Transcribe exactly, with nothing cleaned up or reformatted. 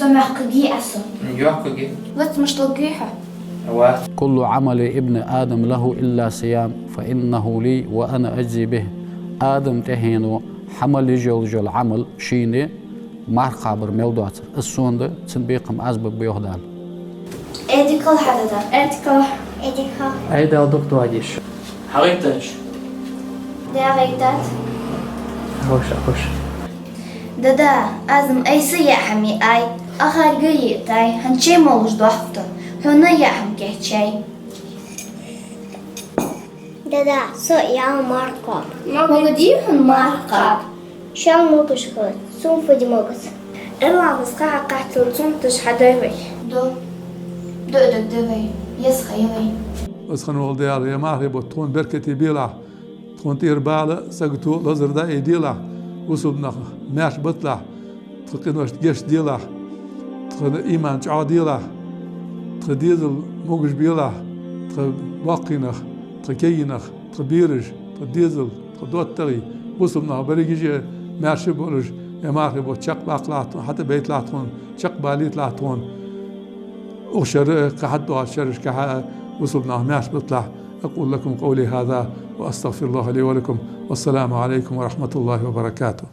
Мехкаги асо. Йохкаги. Вац мушталги хьо. Ва. كل عمل ابن آدم له إلا الصيام فإنه لي وأنا أجزي به. Адама тӀехьено хьа мел йиш йолаш йола Ӏамал шийна марха кхабар мел доацар. Из сона да, цун бекхам аз бергба йоах Дала. Эдикал хьадада. Эдикал. Эдикал. Ай, Дала дукха доагӀа йиш. ХьагӀайттадаш. ДагӀайттад. Хьош, хьош. Дада, аз-м айса яа хӀама йиай, ахарга йиътай, хӀанз чай молаш доахк тхо, хьона яа хӀама кийчъяьй. Дада, со яал марха кхаба. Мога дий хьона марха кхаба? Шоана могаш хилац, сона фу де могац. Ӏилманца ха хьакхаччалца цунна тӀа хьадай вай. Ду. Дуадагде вай, еза ха я вай. Веза хинна вола Даьла, ер мархий бутт тхона беркате белахь, тхона тӀера бала, сагото, лазар дӀаайделахь, бусалба нах маьрша биталахь, тха къиношта гешт делахь, тха иман чӀоагӀделахь, тха дезал могаш белахь, тха боккхий нах, тха кегий нах, тха бераш, тха дезал, тха доттагӀий, бусалба нах берригаш а маьрша болаш, ер мархий бутт чакхбаккхалахь тхона, хьатӀабайталахь тхона, чакхбалийталахь тхона. Укх шера, кхы хьадоагӀача шерашкахьа а бусалба нах маьрша биталахь. أقول لكم قولي هذا وأستغفر الله لي ولكم. والسلام عليكم ورحمة الله وبركاته.